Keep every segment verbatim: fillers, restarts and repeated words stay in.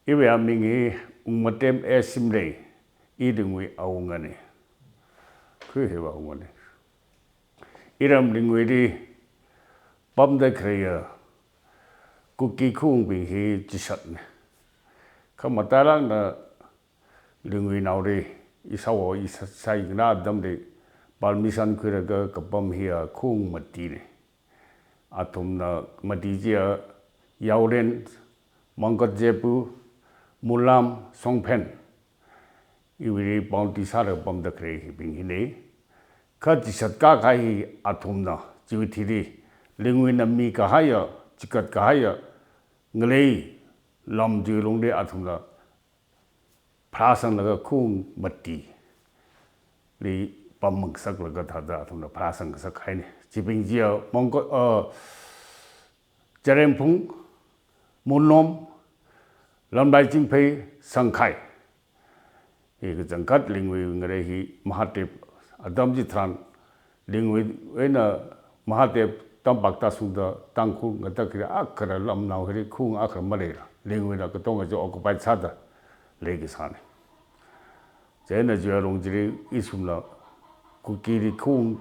Iwui aming hi Wungmatem A Shimrei, i Lingwui awungana. Khui hiwui awungana. Iram Lingwuili pamda khaleiya Kuki khaung bing hi chishatna. Kha matailakna Lingwui naoli, ishāwo, ishā, ishāyinna atamli permission khuilaga kapam hiya khaung matina. Athumna mati chiya Yaolen, Mongkot Jepu, Mulam, Songphen, iwuili boundary sālaga pamda khalei hibing hina. Kha chishat kakahai hi athumna, chiwui thili, Lingwuina mikahaiya, chikat kahaiya ngalei lam chiwui lungli athumna pharāsanglaga khaung matili pam ngasaklaga thāda athumna pharāsang ngasak kahaina. Chibing chiya Mongkot, uh, Charemphung, Munnom, Lamlai Chingphei, Sangkhai. Hi kachangkhat Lingwui ngalei hi Mahadev atam chitharan Lingwui eina Mahadev tampakta shungda Tangkhul ngatak khaleiya akhara lamnao hili khaung akhara maleila, Lingwuina katonga chi occupy sāda leikasāna. Chieina chiwui alung chili ithumla Kukili khaung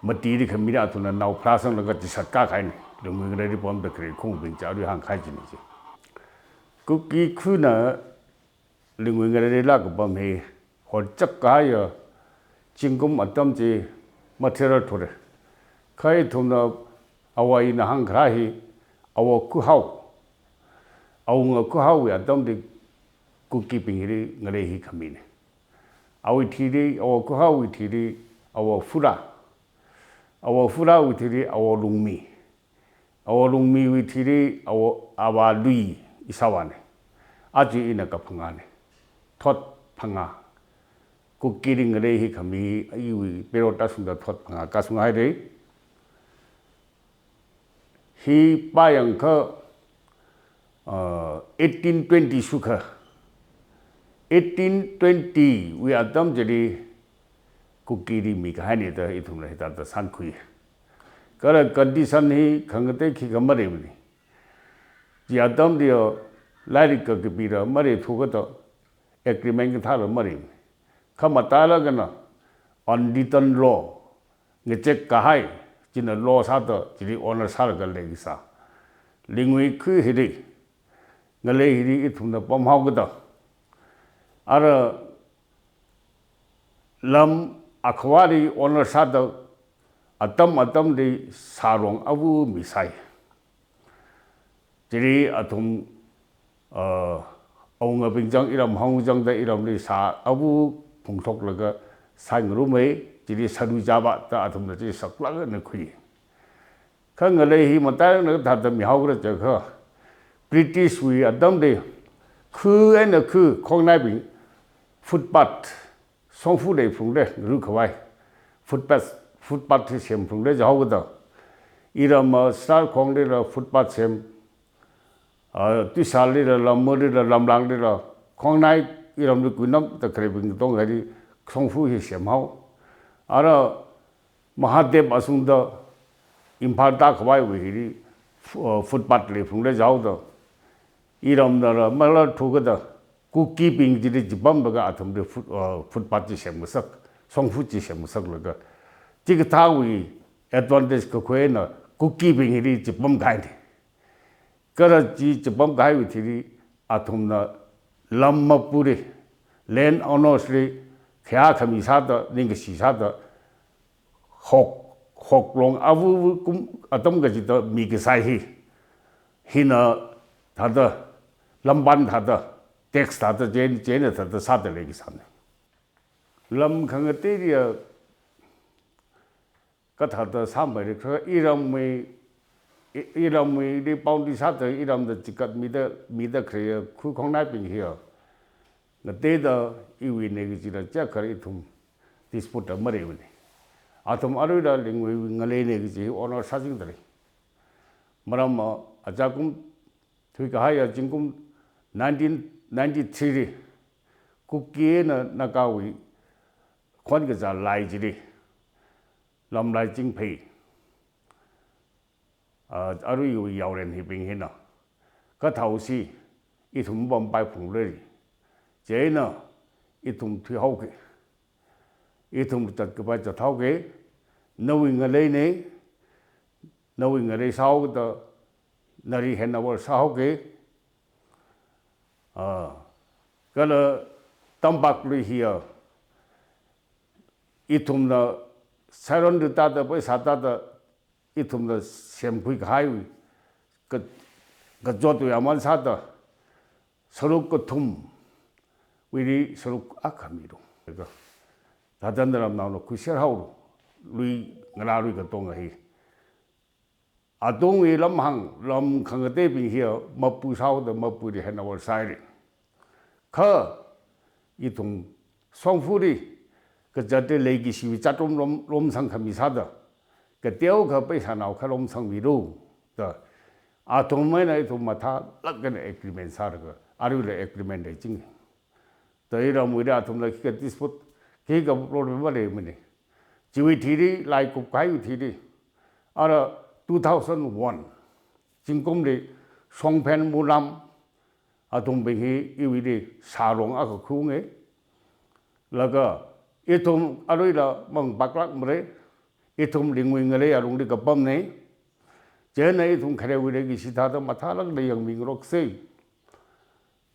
matili khamina athumna nao pharāsanglaga chishat kakahaina. Lingwui ngaleili pamda khalei khaungbing chi arui hāngkahai china chi. Kuki khuna Lingwui ngaleili laa kapam hi hochak kahaiya zingkum atam chi matheirar thura. Kha ithumna Awo ina hāngkharā hi, Awo Khuhao, Awunga Khuhaowui atamli Kukibing hili ngalei hi khamina. Awui thili, Awo Khuhaowui thili Awo Phura, Awo Phurāwui thili Awo Lungmi, Awo Lungmiwui thili Awo, Avā Lui, ishāvāna. Aja ina kaphangāna. Thot phangā. Kukili ngalei hi khami iwui payroll tashungda thot phangā kashung haira. Hi pāyangkha, uh, eighteen twenty shukha. Eighteen twenty wui atam chili Kukili mikahaina da ithumla hithāda shānkhui. Kala condition hi khangatei khikha maleimana. Chi atamli lairik kakapila maleithu kata agreement kathāla maleimana. Kha matailakna unwritten law, ngachek kahai, china law sāda, chili honour sālaga leikasā. Lingwui khu hili, ngalei hili ithumna pamhaokada. Ara lam akhavāli honour sāda, atam atamli sārong avu misai. Chili athum, uh, awungabing chang iram hāngzangda iramli sā avu phungthoklaga sāngarumai, chili salu chāva da athumna chi saklākna khui. Kha ngalei hi matailakna kathāda mihaokhala jiakha, British wui atamli khu eina khu khongnaibing footpath, shongfa leiphalungra, ngaru khavai. Footpath, footpath hi semphalungra jihaokada. Iram, ah, Sirkhonglila footpath sem, ah, Tuisālila, Lamurlila, Lamlanglila, khongnai iramli kuinamda khaleibing katonga hili shongfa hi semhao. Ara Mahadev ashungda Imphal tākhavaiwui hili, fu-, uh, footpath leiphalungra jihaoda. Iramnala malarthukada, Kukibing chili chipamlaga athumli foot-, uh, footpath chi semngasak, shongfa chi semngasaklaga. Chikathāwui advantage kakhuina Kukibing hili chipamkahaina. Kala chi chipamkahaiwui thili athumna lam mapuli, land owners li khayā khami sāda, ningkashi sāda, hok, hoklong avu kum atam kachida mikasai hi, hina thāda, lamban thāda, tax thāda, chieina, chieina thāda sāda leikasāna. Lam khangateiliya kathāda sāmeilikha iramwui, i-, iramwuili boundary sāda iramda chikat mida, mida khaleiya khu khongnaibing hiya ngateida iwuina kajila jiakha ithum dispute maleimana. Athum aruila Lingwui ngaleina kaji honour sāchingdalei. Maramva ajakum thuikahaiya zingkum nineteen ninety-three li Kuki eina Nagawui khonkazā lai chili, Lamlai Chingphei, ah, aruiwui Yaolen hibing hina, kathāosi, ithum pampai phungrei. Chieina ithum thuihaoki. Ithum zatkapai zathaoki. Nawui ngaleina, nawui ngalei sāhaoda, nali handover sāhaoki. Ah, kala tampakli hiya, ithumna sairon du tada, paisa tada, ithumna semkhui kahaiwui, ka, kachotwui aman sāda, saruk kathumwuili saruk akha milu. Thāda naramnaona khuiser haolu, lui ngalālui katonga hi. Atungwui lamhāng, lam khangateibing hiya mapu sāhaoda mapuili handover sāhaira. Kha ithum shongfali kazatli leikashiwui zatrom lom, lomsang khami sāda, kateokha paisanao kha lomsangmilu da, athum eina ithum mathālāk eina agreement sālaga, aruila agreement leiching. Tairamwuili athumla khikha dispute, khikha problem maleimana. Chiwui thili, lai kupkahaiwui thili, ara two thousand one zingkumli Shongphen Mulam, athumbing hi iwuili sārong akha khuiunga. Laga ithum aruila mangpaklākmara, ithum Lingwui ngalei alungli kapamna. Chieina ithum kharewui leikashi thāda mathālāk eina yangmingaroksa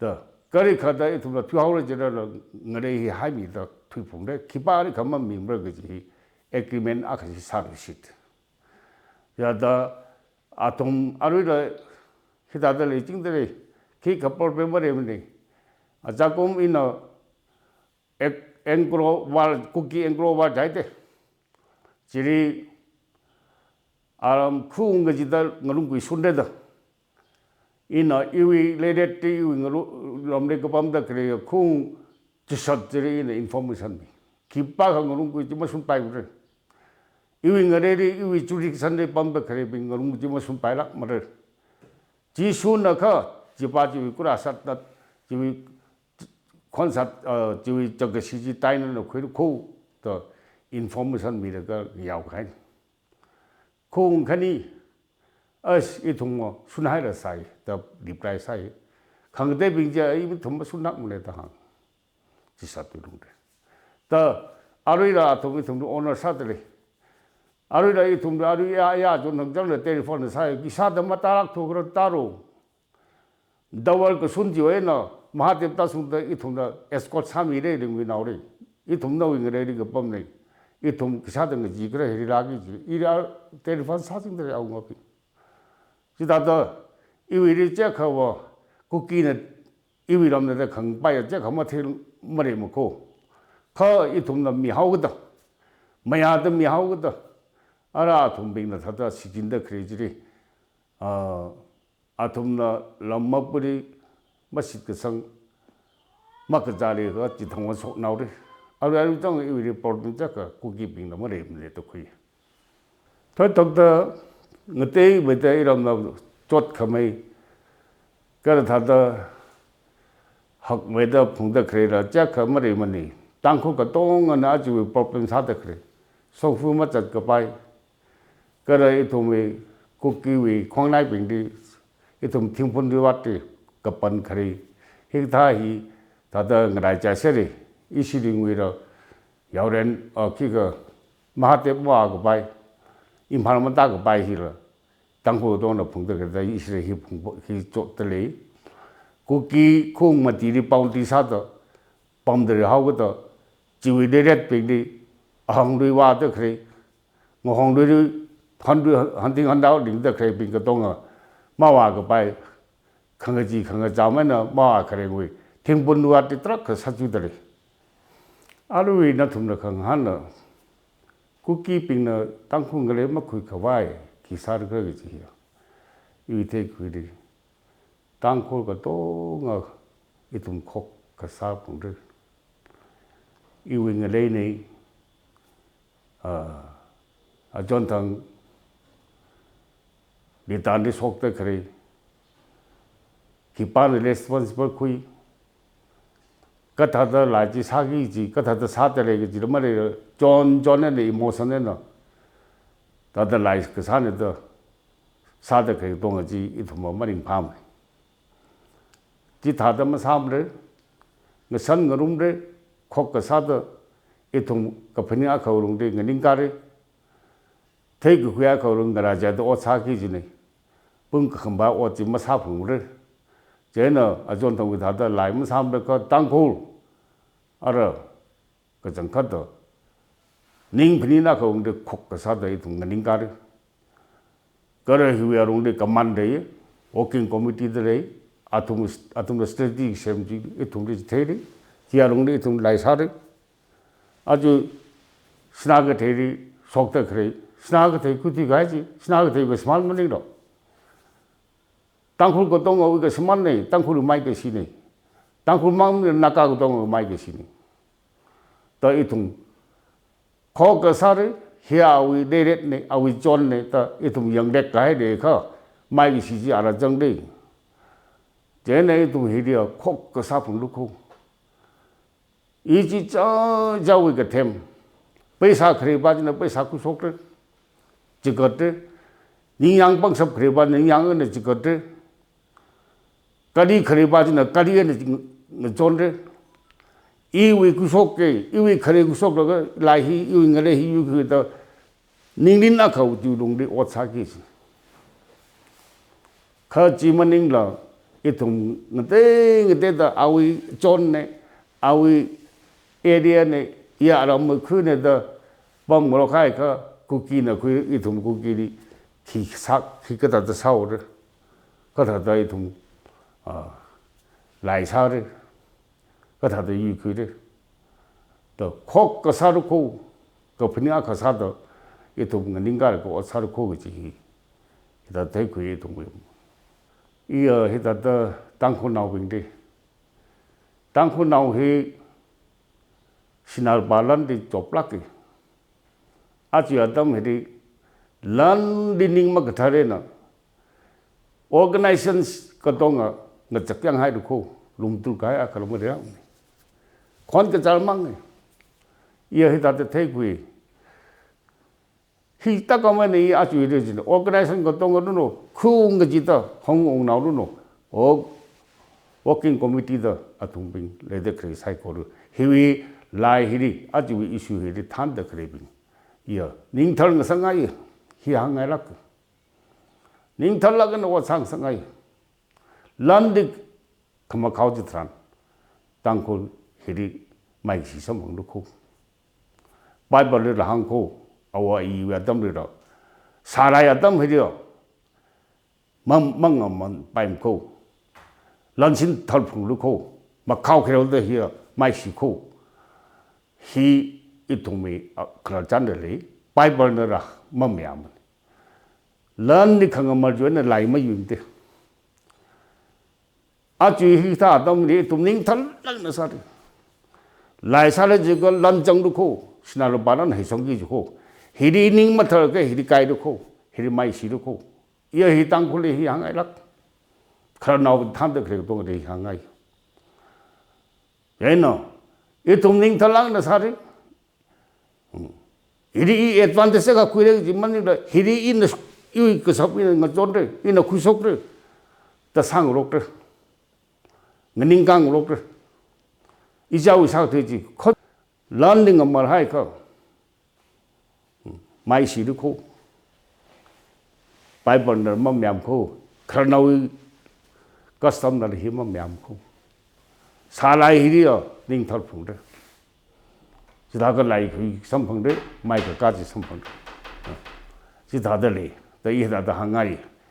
da, kali kathāda ithumla thuihaora jilala ngalei hi haimida thuiphungra, khipāli khamamimara kaji hi agreement akha chi sāluishit. Yada athum aruila hithāda leichingda lei, khikha problem maleimana. Ajakum ina Ag-, Anglo war, Kuki Anglo war jihaida. Chili aram Khaung kajida ngarumkhuishunda. Ina iwui leileili iwui ngalu-, lamli kapamda khalei Khaung chishat chili ina information mi. Khipākha ngarumkhui chi mashunpaimara. Iwui ngaleili, iwui jurisdictionli pamda khaleibing ngarumkhui chi mashunpailākmara. Chi shunakha, chipa chiwui kura satnat, chiwui khonsat, ah, chiwui chākashi chi tainana khuilu kho da information milaga yaokahai. Khaung khani, as ithum mo shunhaira sai da reply sai. Khangateibing chi ithum mashunnakmana da hāng. Chishat tulungda. Da aruila athum ithumli honour sāda lei. Aruila ithumli arui ya, ya, chon hangchangla telephone sāi, khisāda matālākthu kharā tālu. Dawar kashun chiwui eina, Mahadev tāshungda ithumna escort sāmira Lingwui naoli. Ithum nawui ngaleili kapamna. Ithum khisāda ngaji kharā hili lāki ji. Ila telephone sāchingda lei awungabing. Chithāda, iwuili chekha va, Kukina, iwui lamna da khangapaiya chekha mathei maleima kho. Kha ithumna mihaokida, mayāda mihaokida, ara athumbingna thāda shichinda khalei chili, ah, athumna lam mapuli mashitkasang makazāli kha chithang washoknaoli. Arui arui chang iwuili problem chekha Kukibingna maleimana da khui. Thoithokta ngateimeida iramnao chotkhamei, kala thāda hakmeida phungda khaleila chekha maleimana. Tangkhul katongana achiwui problem sāda khalei. Shongfa mazatkapai. Kala ithumwui Kukiwui khongnaibingli, ithum Thingphun Riwatli kapan khalei. Hikathā hi thāda ngalai chāseri, ishi Lingwuila, Yaoren, ah, khikha Mahadev mavākapai, Imphal matākapai hila, Tangkhul katongana phungda khalei, ishila hi phung, hi chotda lei. Kuki Khaung matili boundary sāda, pamda leihaokida, chiwui leiretbingli, ahang lui vāda khalei, ngahong lui, han lui, hanting handao lingda khaleibing katonga, mavākapai, khangachee khangacham eina mavākharengwui, Thingphun Riwatli tarākha sāchuda lei. Arui nathumna khangahānna, Kukibingna Tangkhul ngalei makhuikhavai, khi sāra khala kaji hiya. Iwui theikhuili, Tangkhul katonga ithum khokha sāphungra. Iwui ngaleina, ah, achonthang litanli shokda khalei, khipāna responsible khui, kathāda lai chi sāki ji, kathāda sāda lei kaji la maleila, chon chon eina emotion eina, thāda lai kasāna da sāda khalei katonga chi ithumva maringphāmana. Chithāda masāmara, ngashan ngarumra, khokkha sāda ithum kaphaning akhawui lungli nganingkāra, theikakhui akhawui lung ngarāchāda ot sāki kajina. Pung kakhama ot chi masāphungmara. Chieina achon thangwui thāda lai masāmara kha Tangkhul ara kachangkhatta ning phaning akhawui lungli khokkha sāda ithum nganingkāra. Kha ara hiwui alungli command lei, working committee da lei, athum, athumna strategy semki, ithumli theira, hi alungli ithum lai sāra. Aja Sinakeithei shokda khalei, Sinakeithei khuithui kahai chi, Sinakeithei kashiman maninglo. Tangkhul katongawui kashimana, Tangkhul maikashina. Tangkhul mang Naga katongawui maikashina. Da ithum khokkha sāra, hi awui leiretna, awui zone na, da ithum yanglek kahai leikha, maikashi chi ara zangda. Chieina ithum hili khokkha sāphunglu kho. Ichichā chāwui kathem. Paisa khaleipa china paisa khuishokra, chigatra. Ningyāng pangshap khaleipa ningyāng eina chigatra. Kali khaleipa china kali eina ching-, ngachonra. Iwui khuishok ke, iwui khalei khuishoklaga lai hi, iwui ngalei hi, iwui khuida ningrin akhawui lungli ot sāki kaji. Kha chi maningla, ithum ngatei ngateida awui zone na, awui area na, iya aram khuina da pamngarok kahai kha Kukina khui, ithum Kukili khi sā, khi kathāda sāhaora, kathāda ithum, ah, lai sāra, kathāda yuikhuira. Da khokkha sāra kho, kaphaning akha sāda ithum nganingkāra kho, ot sāra kho kaji hi, hithāda theikhui ithum. Iya hithāda Tangkhulnaobingli, Tangkhulnao hi Sinā Lupā lanli choplāka. Aja atam hili lanli ning makathar eina organizations katonga ngachak yānghaira kho, lumtul kahai akha lam leira. Khon kachar manga. Iya hithāda theikhui. Hithākhamei ni aja hi jin organization katonga luno, khung kachida, hong ong nao luno, o, working committee da athumbing leida khalei saikora. Hiwui lai hili, ajawui issue hili thānda khaleibing, iya ningthar ngasakngai, hi hāngngailāk. Ningtharlāk eina ot sāngasakngai. Lanli khamakhao chitharan, Tangkhul hili maikashi samphanglu kho. Bible lila hāng kho, awo ayiwui atamlila, sālai atam hili, mang, mangaman paim kho. Lansin tharphunglu kho, makhao kharelda hi maikashi kho. Hi ithumwui, a, khararchan da lei, Bible nala mamayāmana. Lanli khangamar chiwui eina lai mayuimada. Aja hithā atamli ithum ningtharlāk eina sāra. Lai sāra jiakha lan zanglu kho, Sinā Lupā lan heisangki kaji kho. Hili ning mathar akha hili kailu kho, hili maishilu kho. Iya hi Tangkhulli hi hāngngailāk. Khararnao thānda khalei katongli hi hāngngai. Chieina, ithum ningtharlāk eina sāra. Hmm. Hili i advantage akha khuira kaji maningla, hili ina, iwui kashap ina ngachonra, ina khuishokra, da sāngarokra, nganingkā ngarokra. Ichāwui sākathei chi, kho, lanli ngamarhai kha, hmm, maishilu kho. Bible nala mamayām kho, khararnaowui custom nala hi mamayām kho. Sālai hili ya ningtharphungra. Chithākha lai khui samphangra, maikakā chi samphangra. Chithāda lei, da i hithāda hāngngai.